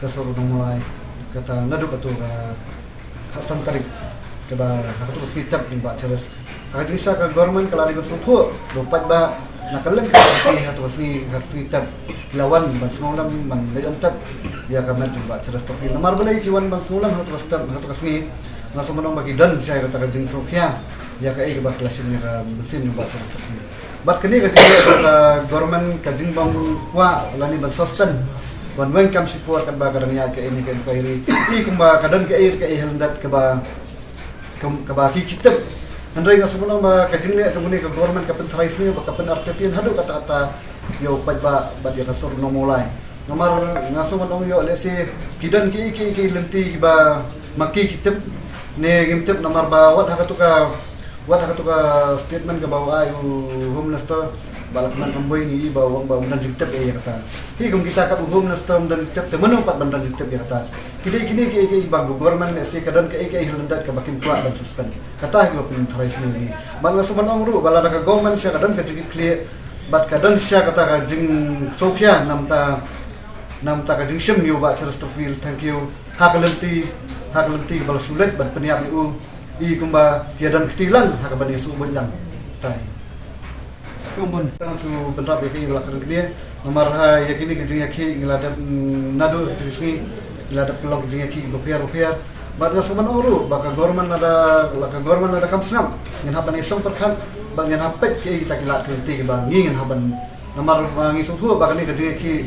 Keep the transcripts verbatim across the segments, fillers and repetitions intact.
ka sur u nongmulai, kata naduh katto ka khatsan tarik, kaba ha katto ka sngi tep jong u Bah Charles. Ha ka jingshisha ka government ka la dei ban sngewthuh, ba u paidbah na kylleng ka sngi, ha katto ka sngi, ha ka sngi tep, ki la wan ban sngewlem, ban leit ban tep ïa ka met jong u Bah Charles Topfield. Namar balei ki wan ban sngewlem ha katto ka step, ha katto ka sngi? Nga sngew ban ong ba ki don shisha ïa kata ka jingsngewkhia ïa kaei kaba ki la shim ïa ka mynsiem jong u Bah Charles Topfield. Bad kane ka jingeh ka government ka jingbym kwah lane ban suspend, ban weng kam shipor katba ka dang ïaid kaei ne ka inquiry. I kumba ka don kaei kaei ha lyndet kaba, kam-, kaba ki, ki tip. Hynrei nga sngew ban ong ba ka jingleh jong kane ka government ka pyntharai sniew bad ka pynartatien haduh katta katta ïa u paidbah bad ïa ka sur u nongmulai. Namar nga sngew ban ong ïoh lehse ki don ki, ki, ki lynti kiba ma ki, ki tip ne ngim tip, namar ba wat ha katto ka, wat ha katto ka statement kaba u ai u Home Minister, ba la kynmaw kam boi ngi i ba u ong ba um don jingtip ïa kata. Hi kum kita kat u Home Minister um don jingtip, te mano pat ban don jingtip ïa kata? Ki dei kine ki, ki, kiba government lehse ka don kaei kaei ha lyndet kaba kin kwah ban suspend. Kata hi kaba pyntharai sniew ngi. Bad nga sngew ban ong ruh ba lada ka government shisha ka don ka jingkitkhlieh bad ka don shisha kata ka jingsngewkhia namar ta, namar ta ka jingshim ïa u Bah Charles Topfield, thank you, ha ka lynti, ha ka lynti ba la shu leit ban pynïap ïa u, i kumba ki ïa don kti lang ha kaba ïa shu buit lang. Tai. Ka bun tang shu bynrap ïa kaei ba la kren kane. Namar ha ïa kine ki jingïakhih ngi la dep, mm, naduh ha ki sngi ngi la dep pynlong ki jingïakhih bapher bapher. Bad nga sngew ban ong ruh ba ka government lada, la ka government lada kam sngap, ngin hap ban ïashong pyrkhat bad ngin hap peit kiei kita ki lad ki lynti kiba ngi ngin hap ban. Namar, ah, ngi sngewthuh ba kane ka jingïakhih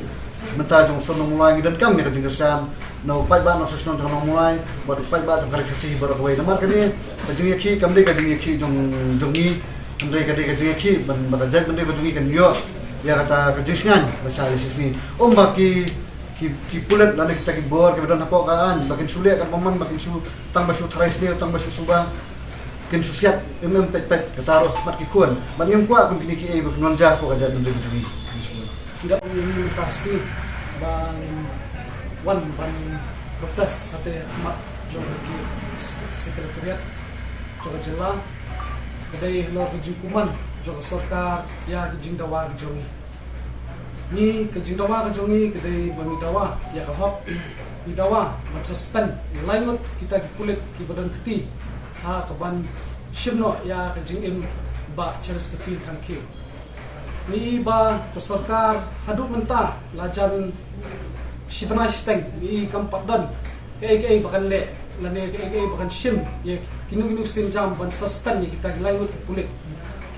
mynta jong u sur u nongmulai ngi donkam ïa ka jingkyrshan na u paidbah na u shnong jong u nongmulai bad u paidbah jong ka Ri Khasi baroh kawei. Namar kane ka jingïakhih kam dei ka jingïakhih jong, jong ngi, hynrei ka dei ka jingïakhih ban, ba ka jaitbynriew ka jong ngi kan ïoh ïa kata ka jingshngaiñ lashai lashisngi. Ym ba ki, ki, ki pulit lane kita ki bor kiba don hapoh ka aiñ ba kin shu leh katba mon, ba kin shu, tang ba shu tharai sniew, tang ba shu suba, kin shu siat, em, em, peit, peit, kata ruh mat ki khun. Bad ngim kwah kum kine kiei ba kin wan jia hapoh ka jaitbynriew ka jong ngi. Nga ong ïa ngi mynta ka sngi ban wan ban protest hangtei ha khmat jong ki secretariat jong ka jylla. Ka dei halor ka jingkmen jong ka sorkar ïa ki jingdawa ki jong ngi. Ngi ka jingdawa ka jong ngi ka dei ba ngi dawa ïa ka hok, ngi dawa ban suspend ïa lai ngut kita ki pulit kiba don kti ha kaban shim noh ïa ka jingim Bah Chesterfield Thangkhiew. Ngi i ba ka sorkar haduh mynta la jan shi bnai shiteng, ngi i kam pat don kaei kaei ba kan leh lane kaei kaei ba kan shim ïa kino kino ki sienjam ban suspend ïa kita ki lai ngut ki pulit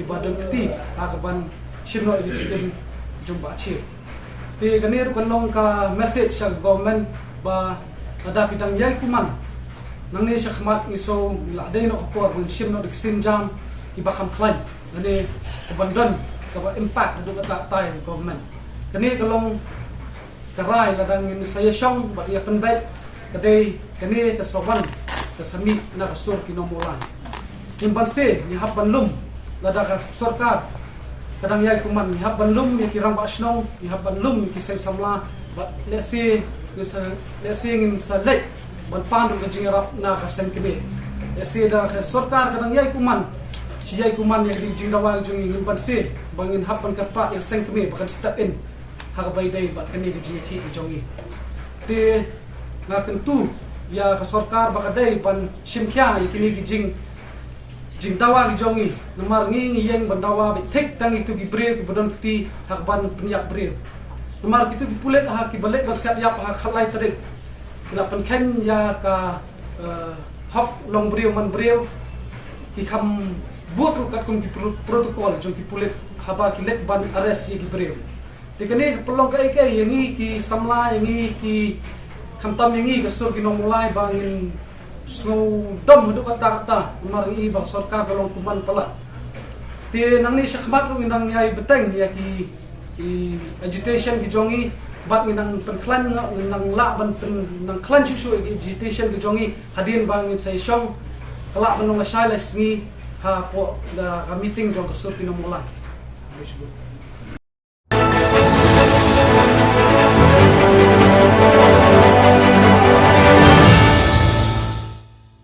kiba don kti ha kaban shim noh ïa ka jingim jong Bah Chew. Te kane ruh kan long ka message sha ka government ba lada phi dang ïai kumne nangne shakhmat ngi sngew la dei noh ka por ban shim noh da ki sienjam kiba kham khlaiñ lane kaban don kaba impact haduh katta katta ïa ka government. Kane ka long ka rai lada ngin sa ïashong bad ïa pynbeit ka dei kane ka sa wan ka sa mih na ka sur ki nongmawlai. Ngim banse ngi hap ban lum lada ka sorkar ka dang ïai kumne, ngi hap ban lum ïa ki rangbah shnong, ngi hap ban lum ïa ki seng samla bad lehse ngin sa, lehse ngin sa leit ban pan ruh ka jingïarap na ka seng kmie. Lehse da ka sorkar ka dang ïai kumne, shi ïai kumne ïa ka jingdawa jong ngi, ngim banse ba ngin hap ban kyrpad ïa ka seng kmie ba kan step in ha kaba ïadei bad kane ka jingïakhih ka jong ngi. Te nga kyntu ïa ka sorkar ba ka dei ban shim khia ïa kine ki jing, jingdawa ki jong ngi. Namar ngi ngi ïeng ban dawa beit thik tang ïa kito ki briew kiba don kti ha kaban pynïap briew. Namar kito ki pulit ha kiba leit ban siat ïap ha ka khatlai tarik ki la pynkheiñ ïa ka, eh, hok long briew man briew, ki kham bud ruh katkum ki pro-, protocol jong ki pulit haba ki leit ban arrest ïa ki briew. Te kane ka pynlong kaei kaei ïa ngi ki samla, ïa ngi ki, khamtam ïa ngi ka sur ki nongmawlai ba ngin sngew dom haduh katta katta namar ngi i ba ka sorkar ka long kumne palat. Te nangne shakhmat ruh ngin nang ïai bteng ïa ki, ki agitation ki jong ngi bad ngin nang pynkhlaiñ noh, ngin nang lah ban pyn, nang khlaiñ shuh shuh ïa ki agitation ki jong ngi hadien ba ngin sa ïashong ka lah ban long lashai lashisngi hapoh da ka meeting jong ka sur ki nongmawlai.